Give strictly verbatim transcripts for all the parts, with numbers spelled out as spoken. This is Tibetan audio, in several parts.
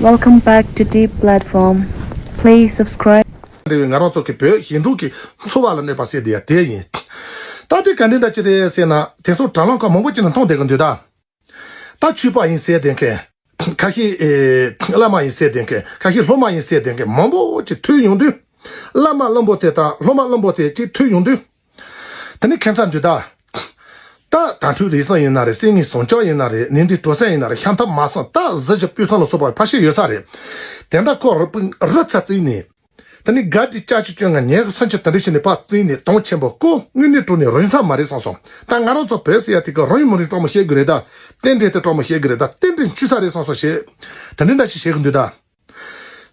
Welcome back to Deep Platform. Please subscribe. འབྲེལ་བའི་ང་རང་ཚོ་གི་བོད་ཞིང་འབྲོག་གི་འཚོ་བ་ལ་གནོད་པ་བཟོས་བསྡད་ཡ་དེ་ཡིན། ད་དེ་ག་འདྲ་འདྲ་ཅི་རེད་ཟེར་ན། དེ་ཚོ་དྲ་ལམ་ཁག་མང་པོ་ཅིག་ནས་མཐོང་བསྡད་གི་འདུག་ད། ད་ཆོས་པ་ཡིན་ཟེར་བསྡད་མཁན། ཁ་ཤས་ཨེ་བླ་མ་ཡིན་ཟེར་བསྡད་མཁན། ཁ་ཤས་སློབ་མ་ཡིན་ཟེར་བསྡད་མཁན་མང་པོ་ཅིག་ཐོན་ཡོང་དུས། བླ་མ་བླུན་པོ་དེ་དང་སློབ་མ་བླུན་པོ་དེ་ཅིག་ཐོན་ཡོང་དུས། དེ་ནི་ཁྱད་མཚར་འདུག་ད། ད་དྭགས་འཕྲུལ་རིག་གསུམ་ཡིན་ན་རེད། གསེར་དངུལ་ཟངས་ལྕགས་ཡིན་ན་རེད། གནས་འབྲེལ་གྲོ་སོན་ཡིན་ན་རེད། ཤམ་ཐབས་མ་སོང་ད་གཟི་བརྗིད་སྤུས་གསུམ་ལ་སོགས་པ་ཕལ་ཆེར་ཡོད་ས་རེད། དེ་འདྲ་ཁོ་རུ་རུ་ཚ་བརྩིས་ནས། དེ་ནི་དགའ་བདེ་ཅ་ཆུ་བཅོ་ལྔ་ཉལ་གི་སུན་ཆུ་དེ་འདྲ་བྱས་ནས་ཕར་བརྩིས་ནས་དོན་ཆེན་པོ་ཀོ་དངོས་གནས་དྲང་གནས་རིན་ས་མ་རེད་བསམ་སོང་། ད་ང་རང་ཚོ་བོད་ཟེར་ཡ་དེ་ག་རང་ཡིན་མ་རེད། སྤྲང་མོ་བཤད་དགོས་རེད་ད། རྟེན་འབྲེལ་དེ་སྤྲང་མོ་བཤད་དགོས་རེད་ད། རྟེན་འབྲེལ་འཆུ་ས་རེད་བསམ་སོང་ཞེས། དེ་འདྲ་འདྲ་ཞིག་བཤད་གི་འདུག་ད།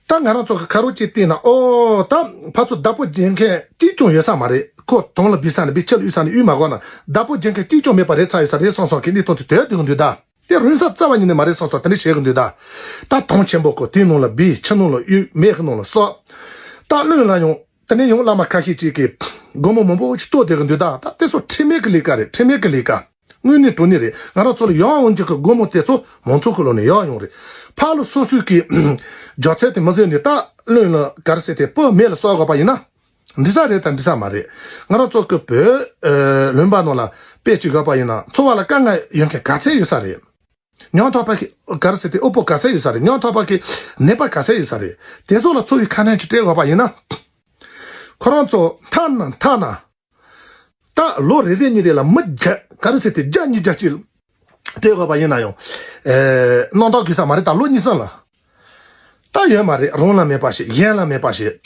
ད་ང་རང་ཚོ་གི་ཁ་རོག་ཅིག་བལྟས་ན། ཨོ་ད་ཕར་ཚུར་བདག་པོ་བྱེད་མཁན་གཅིག་ཀྱང་ཡོད་ས་མ་རེད། ཁོ་དོན་ལ་འབུད་ས་ནས་འབུད། ཕྱི་ལ་གཡུག་ས་ནས་གཡུག། མ་གོ་ན་བདག་པོ་བྱེད་མཁན་གཅིག་ཀྱང་མེད་པ་རེད། ཚར་ཡོད་ས་རེད་བསམ་སོང་གི་གནས་སྟངས་དེ་དོད་སྡུག་འདུག་ད། དེ་རིན་ས་རྩ་བ་ཉིད་ནས་མ་རེད་བསམ་སོང་། དེ་འདྲ་བཤད་གི་འདུག་ད། ད་དོན་ཆེན་པོ་ཁོ་དེའི་ནང་ལ་འབུད། ཕྱི་ནང་ལ་གཡུག། མེ་གི་ནང་ལ་གསོག་ད་བློན་ལ་ཡང་དེ་ནས་ཡང་བླ་མ་ཁ་ཤས་ཅིག་གིས་སྒོར་མོ་མང་པོ་ཞིག་གཏོར་བསྡད་གི་འདུག་ད། ད་དེ་ཚོ་ཁྲེལ་མེད་ཀྱི་ལས་ཀ་རེད། ཁྲེལ་མེད་ཀྱི་ལས་ཀ། དངོས་གནས་དྲང་གནས་རེད། ང་རང་ཚོ་ལ་ཡག་ཡོང་རྒྱུ་གི་སྒོར་མོ་དེ་ཚོ་མང་ཚོགས་ཀྱི་ལོག་ནས་ཡག་ཡོང་རེད། ཕར་ལ་སོ་སོའི་གི་རྒྱུ་ཚད་དེ་མི་བཟོས་ནས་ད་བློན་ལ་ག་རེ་ཟེར་དེ་སྤུ་མེ་ལ་གསོག་དགོས་པ་ཡིན་ན། འགྲིག་ས་རེད་དང་འགྲིག་ས་མ་རེད། ང་རང་ཚོ་གི་བོད་ཨེ་ལུང་པ་ནང་ལ་དཔེ་ཅིག་བཞག་པ་ཡིན་ན། འཚོ་བ་ལ་དཀའ་ངལ་ཡོད་མཁན་ག་ཚད་ཡོད་ས་རེད། ཉམ་ཐག་པ་གི་ག་རེ་ཟེར་དེ་དབུལ་པོ་ག་ཚད་ཡོད་ས་རེད། ཉམ་ཐག་པ་གི་ནད་པ་ག་ཚད་ཡོད་ས་རེད། དེ་ཚོ་ལ་འཚོ་བའི་ཁ་སྣོན་ཅིག་སྤྲད་དགོས་པ་ཡིན་ན། ཁོ་རང་ཚོ་མཐའ་ན་མཐའ་ན། ད་ལོ་རེ་རེ་གཉིས་རེ་ལ་མི་བརྒྱ་ག་རེ་ཟེར་དེ་བརྒྱ་ཉིས་བརྒྱ་ཅིག་སྤྲད་དགོས་པ་ཡིན་ན་ཡང་། ཨེ་གནང་སྟངས་དགོས་ས་མ་རེད། ད་ལོ་གཉིས་གསུམ་ལ། ད་ཡོད་མ་རེད། རང་ལ་མེད་པ་ཞིག་གཞན་ལ་མེད་པ་ཞིག་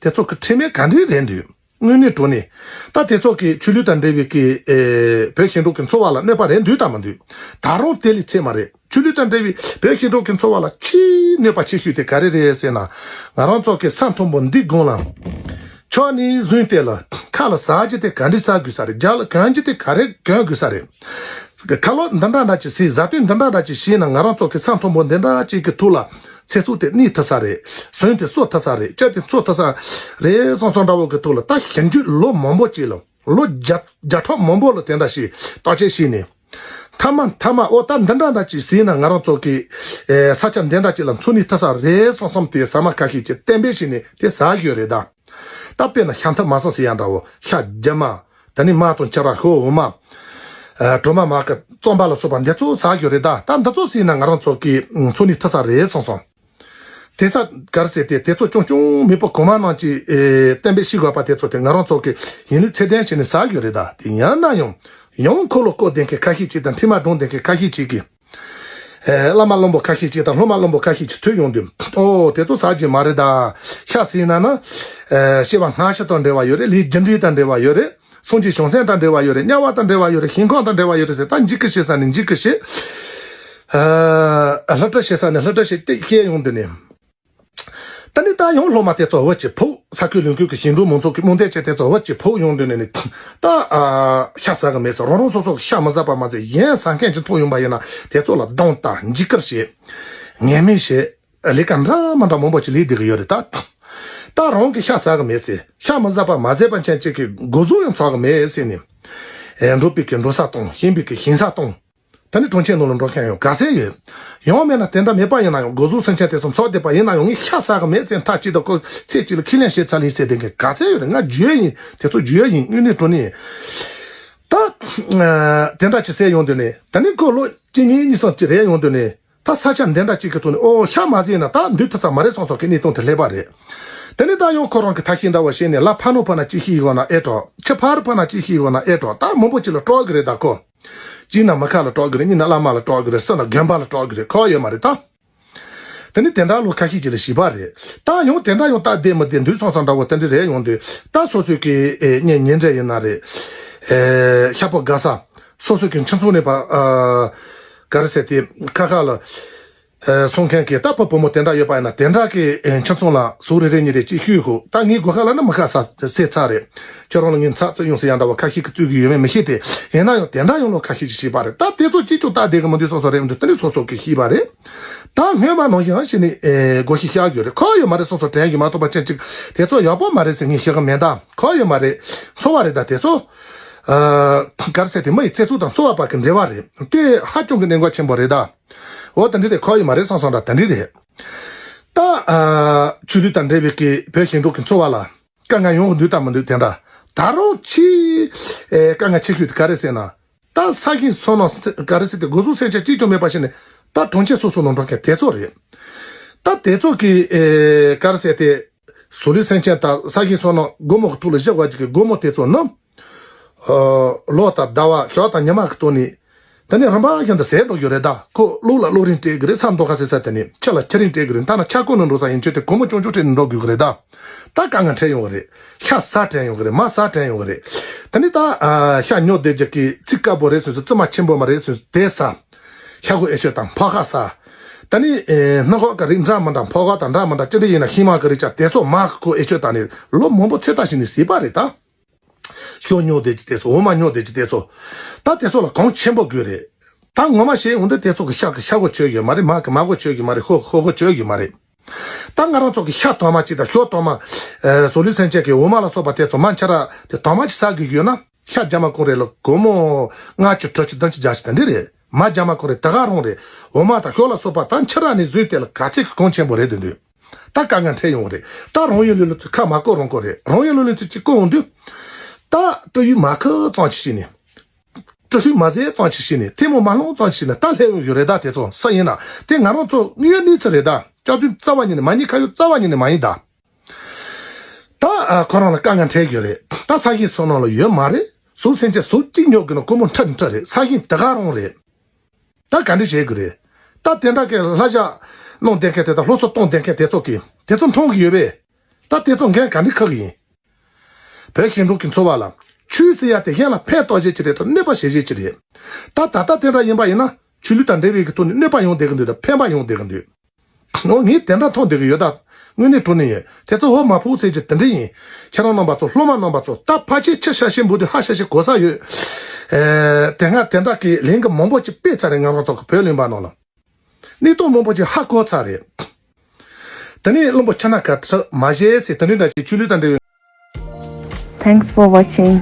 དེ་ཚོ་གི་ཁྲེལ་མེད་ག་འདྲ་རེད་འདུག་དངོས་གནས་དྲང་གནས། ད་དེ་ཚོ་གི་ཆོས་ལུགས་དང་འབྲེལ་བའི་གི་ཨེ་བོད་ཞིང་འབྲོག་གི་འཚོ་བ་ལ་གནོད་པ་རེད་འདུག་དང་མི་འདུག་ད་རུང་དེ་ལས་ཚད་མ་རེད། ཆོས་ལུགས་དང་འབྲེལ་བའི་བོད་ཞིང་འབྲོག་གི་འཚོ་བ་ལ་ཆེས་གནོད་པ་ཆེ་ཤོས་དེ་ག་རེ་རེད་ཟེར་ན། ང་རང་ཚོ་གི་ས་མཐོན་པོ་འདི་སྒང་ལ། ཕྱོགས་ནས་བཟུང་སྟེ་ལ། ཁ་ལ་ཟ་རྒྱུ་དེ་ག་འདྲ་ཟ་དགོས་ས་རེད། རྒྱབ་ལ་གོན་རྒྱུ་དེ་ག་རེ་གོན་དགོས་ས་རེད། ཁ་ལོ་འདི་འདྲ་འདྲ་ཅིག་ཟས། བཟའ་བཏུང་འདི་འདྲ་འདྲ་ཅིག་བྱས་ན་ང་རང་ཚོ་གི་ས་མཐོན་པོ་འདི་འདྲ་ཅིག་གི་ཐོག་ལ་ཚེ་སྲོག་དེ་གནས་ཐུབ་ས་རེད། ཟོན་དེ་གསོ་ཐུབ་ས་རེད། སྐྱ་དེ་འཚོ་ཐུབ་ས་རེད་བསམ་བསམ་འདྲ་བོ་གི་ཐོག་ལ། ད་ཞིབ་འཇུག་ལོ་མང་པོ་ཅིག་ལ། ལོ་བརྒྱ་བརྒྱ་ཕྲག་མང་པོ་ལ་དེ་འདྲ་ཞིག་བརྟག་དཔྱད་བྱས་ནས། མཐའ་མ་མཐའ་མ་ཨོ་ད་འདི་འདྲ་འདྲ་ཅིག་ཟས་ན་ང་རང་ཚོ་གི་ཨེ་ས་ཆ་འདི་འདྲ་ཅིག་ལ་འཚོ་གནས་ཐུབ་ས་རེད་བསམ་བསམ་དེ་ཟ་མ་ཁ་ཤས་ཅིག་གཏན་འབེབས་བྱས་ནས་དེ་ཟ་གི་ཡོད་རེད་ད། ད་དཔེར་ན་ཤ་མཐུག་མ་སོང་ཟེར་ཡ་འདྲ་བོ། ཤ་རྒྱ་མ། ད་ནི་མར་དང་ཕྱུར་ར་ཤོག་འོ་མ། ཨ་གྲོ་མ་མར་གི་རྩམ་པ་ལ་སོགས་པ་འདི་ཚོ་ཟ་གི་ཡོད་རེད་ད། ད་འདི་ཚོ་ཟས་ན་ང་རང་ཚོ་གི་འཚོ་གནས་ཐུབ་ས་རེད་བསམ་བསམ། དེ་ས་ག་རེ་ཟེར་དེ་དེ་ཚོ་ཆུང་ཆུང་མེས་པོ་གོང་མ་རྣམས་ཀྱིས་ཨེ་གཏན་འབེབས་བྱེད་དགོས་པ་དེ་ཚོ་དེ་ང་རང་ཚོ་གི་ཡིན་ལུགས་ཚད་ལྡན་བྱས་ནས་ཟ་གི་ཡོད་རེད་ད། དེ་ཡང་ན་ཡང་ཡང་འཁོར་ལོ་བསྐོར་བསྡད་མཁན་ཁ་ཤས་ཅིག་དང་། འཕྲིན་མ་སྒྲོན་བསྡད་མཁན་ཁ་ཤས་ཅིག་གིས། ཨེ་བླ་མ་བླུན་པོ་ཁ་ཤས་ཅིག་དང་། སློབ་མ་བླུན་པོ་ཁ་ཤས་ཅིག་ཐོན་ཡོང་དུས། ཨོ་དེ་ཚོ་ཟ་རྒྱུ་མ་རེད་ད། ཤ་ཟས་ན་ན། ཨེ་སྐྱེ་བ་སྔ་ཕྱི་དང་འབྲེལ་བ་ཡོད་རེད། ལས་རྒྱུ་འབྲས་དང་འབྲེལ་བ་ཡོད་རེད། སངས་རྒྱས་བྱང་སེམས་དང་འབྲེལ་བ་ཡོད་རེད། དམྱལ་བ་དང་འབྲེལ་བ་ཡོད་རེད། ཞིང་ཁམས་དང་འབྲེལ་བ་ཡོད་རེད་ཟེར། ད་འཇིགས་སྐུལ་བྱེད་ས་ནས་འཇིགས་སྐུལ་བྱེད། ཨ་སླུ་བྲིད་བྱེད་ས་ནས་སླུ་བྲིད་བྱེད་དེ་བཤད་ཡོང་དུས་ནས། ད་ནི་ད་ཡང་སློབ་མ་དེ་ཚོ་བུ་གཅིག་ཕུག་ས་ཁུལ་ལུང་ཁུལ་གྱི་ཞིང་འབྲོག་མང་ཚོགས་ཀྱི་རྨོངས་དད་ཅན་དེ་ཚོ་བུ་གཅིག་ཕུག་ཡོང་དུས་ནས་ནི། ད་ཨ་ཤ་ཟ་གི་མེད་ཟེར། རང་རང་སོ་སོ་གི་ཤ་མི་ཟ་བ་མ་ཟད་གཞན་ཟ་མཁན་ཅིག་མཐོང་ཡོང་པ་ཡིན་ན་དེ་ཚོ་ལ་རྡུང་ད། འཇིགས་སྐུལ་བྱེད། ངན་སྨོད་བྱེད། ལས་ཀ་འདྲ་མ་འདྲ་མང་པོ་ཅིག་ལས་བསྡད་ཀྱི་ཡོད་རེད་ད། ད་རང་གི་ཤ་ཟ་གི་མེད་ཟེར། ཤ་མི་ཟ་བ་མ་ཟད་པ་མཁན་ཅིག་གི་སྒོ་ཟོག་ཡང་འཚོ་གི་མེད་ཟེར་ནས། ཨེ་འབྲོག་པའི་གི་འབྲོ་ས་སྟོང་། ཞིང་པའི་གི་ཞིང་ས་སྟོང་། ད་ནི་གྲོང་ཁྱེར་ནང་ལ་འགྲོ་མཁན་ཡང་ག་ཚད་ཡོད། ཡང་མེད་ན་དེ་འདྲ་མེད་པ་ཡིན་ན་ཡང་། སྒོ་ཟོག་སེམས་ཅན་དེ་ཚོ་འཚོ་བསྡད་པ་ཡིན་ན་ཡང་། ངས་ཤ་ཟ་གི་མེད་ཟེར་མཐའ་གཅིག་ཏུ་ཁོ་ཚེ་གཅིག་ལ་ཁས་ལེན་བྱས་ཚར་ལེ་ཟེར་བསྡད་མཁན་ག་ཚད་ཡོད་རེད། ང་བརྗོད་ཡིན། དེ་ཚོ་བརྗོད་ཡིན། དངོས་གནས་དྲང་གནས། ད་ཨ་དེ་འདྲ་ཅིག་ཟེར་ཡོང་དུས་ནས། ད་ནི་ཁོ་ལོ་གཅིག་གཉིས་གཉིས་གསུམ་ཅིག་རེད་ཡོང་དུས་ནས། ད་ས་ཆ་འདི་འདྲ་གཅིག་གི་ཐོག་ནས་ཨོ་ཤ་མ་ཟོས་ན་ད་འདུག་ཐུབ་ས་མ་རེད་བསམ་བསམ་གི་གནས་སྟངས་དེ་སླེབས་པ་རེད། དེ་ནས་ད་ཡང་ཁོ་རང་གི་ཐབས་ཤེས་འདྲ་བོ་བྱས་ནས། ལ་ཕ་ནོར་ཕུ་ན་ཅིག་ཤི་དགོས་ན་ཨེ་དྲག་ཁྱི་ཕར་ཕུ་ན་ཅིག་ཤི་དགོས་ན་ཨེ་དྲག་ད་མང་པོ་ཅིག་ལ་དཀྲོག་གི་རེད་ད་ཁོ། གཅིག་ན་མི་ཁ་ལ་དཀྲོག་གི་རེད། གཉིས་ན་བླ་མ་ལ་དཀྲོག་གི་རེད། གསུམ་ན་དགོན་པ་ལ་དཀྲོག་གི་རེད། ཁོ་ཡོད་མ་རེད་ད། དེ་ནས་དེ་འདྲ་ལོ་ཁ་ཤས་ཅིག་ལ་ཤི་བ་རེད། ད་ཡང་དེ་འདྲ་ཡང་ད་བསྡད་མི་བསྡད་འདུག་བསམ་བསམ་འདྲ་བོ་དེ་འདྲ་རེད་ཡོང་དུས། ད་སོ་སོའི་གི་ཨེ་གཉེན་ཉེ་འབྲེལ་ཡིན་ན་རེད། ཨེ་ཤ་ཕོ་དགའ་ས། སོ་སོའི་གི་ཁྱིམ་ཚང་ནས་པ་ཨ་ག་རེ་ཟེར་དེ་ཁ་ཁ་ལ། ཨེ་སོང་མཁན་གྱི་ད་ཕོ་བུ་མོ་དེ་འདྲ་ཡོད་པ་ཡིན་ན། དེ་འདྲ་གི་ཨེ་ཁྱིམ་ཚང་ལ་ཟུག་རེ་རེ་གཉིས་རེ་ཅིག་ཤོད་ཤོག་ད་ངའི་སྒོ་ཁ་ལ་ནི་མི་ཁ་ས་སེ་ཚ་རེད། ཁྱོད་རང་ལ་ངའི་ཚ་བཙུགས་ཡོང་ཟེར་ཡ་འདྲ་བོ་ཁ་ཤས་ཀྱིས་བཙུགས་གི་ཡོད་མེད་མི་ཤེས་ཏེ། ཡིན་ན་ཡང་དེ་འདྲ་ཡང་ལོ་ཁ་ཤས་ཀྱིས་ཤི་བ་རེད། ད་དེ་ཚོ་ཅིག་ཀྱང་ད་བསྡད་གི་མི་འདུག་བསམ་བསམ་རེད་མི་འདུག་དེ་ནི་སོ་སོ་གིས་ཤི་བ་རེད། ད་སྔོན་མ་ནང་བཞིན་བྱས་ནས་ཨེ་སྒོ་ཤེས་བཤགས་ཡོད་རེད། ཁོ་ཡོད་མ་རེད་བསམ་བསམ་དྲན་གི་མ་གཏོགས་པ་ཅན་ཅིག་དེ་ཚོ་ཡག་པོ་མ་རེད་ཟེར་ངས་ཤི་གི་མེད་ད། ཁོ་ཡོད་མ་རེད། འཚོ་བ་རེད་ད། དེ་ཚོ་ཨ་ག་རེ་ཟེར་དེ་མི་ཡི་ཚེ་སྲོག་དང་འཚོ་བ་བར་གྱི་འབྲེལ་བ་རེད། དེ་ཧ་ཅང་གི་གནད་འགག་ཆེན་པོ་རེད་ད། འོ་དེ་འདྲ་རེད། ཁོ་ཡོད་མ་རེད་བསམ་བསམ་འདྲ་དེ་འདྲ་རེད། ད་ཨ་ཆོས་ལུགས་དང་འབྲེལ་བའི་གི་བོད་ཞིང་འབྲོག་གི་འཚོ་བ་ལ་དཀའ་ངལ་ཡོང་གི་འདུག་དང་མི་འདུག་དེ་འདྲ། ད་རུང་ཆེས་ཨེ་དཀའ་ངལ་ཆེ་ཤོས་དེ་ག་རེ་ཟེར་ན། ད་ས་ཞིང་སོ་ནམ་ག་རེ་ཟེར་ཏེ་སྒོ་ཟོག་སེམས་ཅན་གཅིག་ཀྱང་མེད་པ་ཞིག་ནས་ད་གྲོང་ཁྱེར་སོ་སོ་ནང་འགྲོ་མཁན་དེ་ཚོ་རེད། ད་དེ་ཚོ་གི་ཨེ་ག་རེ་ཟེར་ཏེ་ཟོག་ལུད་སེམས་ཅན་དང་ས་ཞིང་སོ་ནམ་སྒོ་མོ་གི་ཐོག་ལ་བཞག་པ་ཅིག་གི་སྒོ་མོ་དེ་ཚོ་ནི་ཨ་ལོ་དང་ཟླ་བ་ཞག་དང་ཉི་མ་གི་ཐོག་ནས་དེ་ནས་རིམ་པ་བཞིན་དུ་ཟད་འགྲོ་གི་རེད། ད་ཁོ་བླུགས་ལ་བླུགས་རིང་སྤྲད་གི་རེད། ས་མདོག་ཁ་སེར་ས་དེ་ནས་ཆུ་ལ་ཆུ་རིང་སྤྲད་གི་རེད། མཐའ་ན་ཆག་སྒོ་ནང་འགྲོ་ས་ཡིན་ཆོས་དེ་སྒོ་མོ་ཅུང་ཅུང་སྤྲད་ནས་འགྲོ་དགོས་གི་རེད་ད། ད་དཀའ་ངལ་འཕྲད་ཡོང་གི་རེད། ཤ་ཟ་དྲན་ཡོང་གི་རེད། མ་ཟ་དྲན་ཡོང་གི་རེད། དེ་ནས་ད་ཨ་ཤ་ཉོ་བསྡད་རྒྱུ་གི་ཚིག་དཀར་པོ་རེད་ཟེར་ཚོད་རྩིས་མ་ཆེན་པོ་མ་རེད་ཟེར་ཚོད་དེ་ཟ། ཤ་ཁུ་ཨེ་ཤོད་དང་ཕོ་ཁ་ཟ། ད་ནི་ཨེ་སྣ་ཁོག་གི་རིགས་འདྲ་མི་འདྲ་ཕོ་ཁ་དང་འདྲ་མི་འདྲ་ཅི་འདྲ་ཡིན་ན་ཤིང་མ་གི་རིགས་ཅག་དེ་ཚོ་མ་ཁུ་ཨེ་ཤོད་དང་ནི་ལོ་མང་པོ་ཚོད་ལྟ་བྱས་ནས་ཟས་པ་རེད་ད། ཤོ་ཉོ་བསྡད་རྒྱུ་དེ་ཚོ། འོ་མ་ཉོ་བསྡད་རྒྱུ་དེ་ཚོ། ད་དེ་ཚོ་ལ་གོང་ཆེན་པོ་དགོས་རེད། ད་ངོ་མ་བཤད་འོང་དུས་དེ་ཚོ་གི་ཤ་གི་ཤ་གོ་ཆོད་ཡོད་མ་རེད། མ་གི་མ་གོ་ཆོད་ཡོད་མ་རེད། ཤོ་ཤོ་གོ་ཆོད་ཡོད་མ་རེད། ད་ང་རང་ཚོ་གི་ཤ་དྭངས་མ་གཅིག་དང་ཤོ་དྭངས་མ་ཨེ་ཟོག་ལུད་སེམས་ཅན་གི་འོ་མ་ལ་སོགས་པ་དེ་ཚོ་མ་ཁྱེད་རང་དེ་དྭངས་མ་གཅིག་ཟ་དགོས་ཡོད་ན་ཤ་རྒྱ་མ་གོང་རེད་ལ་སྒོར་མོ་ལྔ་བཅུ་དྲུག་ཅུ་བདུན་ཅུ་བརྒྱད་ཅུ་དེ་འདྲ་རེད། མ་རྒྱ་མ་གོང་རེད། དེ་ག་རང་རེད། འོ་མ་དང་ཤོ་ལ་སོགས་པ་ད་ཁྱེད་རང་ནས་བཟོས་དེ་ལ་ག་ཚད་གི་གོང་ཆེན་པོ་རེད་དེ་འདུག་ད་དཀའ་ངལ་འཕྲད་ཡོང་གི་རེད། ད་རང་ཡུལ་ལུས་ལུས་ཚོ་ཁ་མ་བསྐོར་རང་བསྐོར་རེད། རང་ཡུལ་ལུས་ལུས་ཚོ་གཅིག་བསྐོར་འོང་དུས། ད་སྤྲོ་ཡུལ་མ་ཁུ་ཙང་ཅི་ཞིག་ནས། སྤྲོ་ཤུལ་མ་ཟད་ཙང་ཅི་ཞིག་ནས་ཐལ་མོ་མ་ལྷུང་ཙང་ཅི་ཞིག་ནས་ད་སླེབས་ཡོང་གི་རེད། ད་དེ་ཚོ་ས་ཡིན་ན་དེ་ང་རང་ཚོ་དངོས་ཡོད་གནས་ཚུལ་རེད། ད་སྐྱག་རྫུན་རྩ་བ་ཉིད་ནས་མ་ཉན། ཁ་ཡོད་རྩ་བ་ཉིད་ནས་མ་ཡིན་ད། ད་ཨ་ཁོ་རང་ལ་དཀའ་ངལ་འཕྲད་ཡོད་རེད། ད་ས་ཞིང་སོ་ནམ་ལ་ཡོད་མ་རེད། ཟོག་སེམས་ཅན་ཟོག་གཅིག་ཉོ་དགོས་ན་སྒོར་མོ་ཁྲི་ཁྲི་རེད། ས་ཞིང་དེ་ག་རང་རེད། ད་ག་འདྲ་བྱེད་དགོས་རེད། ད་དེ་འདྲ་གི་ལྷ་ཞག་གནང་བསྡད་མཁན་དེ་དང་སློབ་གསོ་གཏོང་བསྡད་མཁན་དེ་ཚོ་གིས་དེ་ཚོ་མཐོང་གི་ཡོད་པས། ད་དེ་ཚོ་འགན་ག་འདྲ་འཁུར་གི་ཡིན། བོད་ཞིང་འབྲོག་གི་འཚོ་བ་ལ་ཆོས་ཟེར་ཡ་དེ་གཞན་ལ་ཕན་ཐོགས་བྱེད་ཀྱི་རེད་དང་གནོད་པ་བྱེད་བྱེད་ཀྱི་རེད། ད་ད་ལྟ་དེ་འདྲ་ཡིན་པ་ཡིན་ན་ཆོས་ལུགས་དང་འབྲེལ་བའི་གི་ཐོག་ནས་གནོད་པ་ཡོང་བསྡད་གི་འདུག་ད་ཕན་པ་ཡོང་བསྡད་གི་འདུག་འོ་ངས་དེ་འདྲ་མཐོང་བསྡད་གི་ཡོད། ད་དངོས་གནས་དྲང་གནས་ཡིན། དེ་ཚོ་འོ་མ་ཕོག་ཟེར་གྱི་དེ་འདྲ་ཡིན། ཁྱེད་རང་རྣམ་པ་ཚོ་སློབ་མ་རྣམ་པ་ཚོ་ད་ཕལ་ཆེར་ཆེ་ཤ་ཤེས་འབུ་དུས་ཧ་ཤ་ཤེས་གོ་ས་ཡོད། ཨེ་དེ་སྔ་དེ་འདྲ་གི་ལན་གི་མང་པོ་ཅིག་སྤེལ་ཚར་རེད། ང་རང་ཚོ་གི་བོད་གླིང་བ་ནང་ལ་གནས་སྟངས་མང་པོ་ཅིག་ཧ་གོ་ཚར་རེད། དེ་ནས་བློན་པོ་ཁྱེད་རྣམ་པ་ཁ་མ་བཞེས་ཟེར་དེ་འདྲ་འདྲ་ཅིག་ཆོས་ལུགས་དང་འབྲེལ་བའི། Thanks for watching.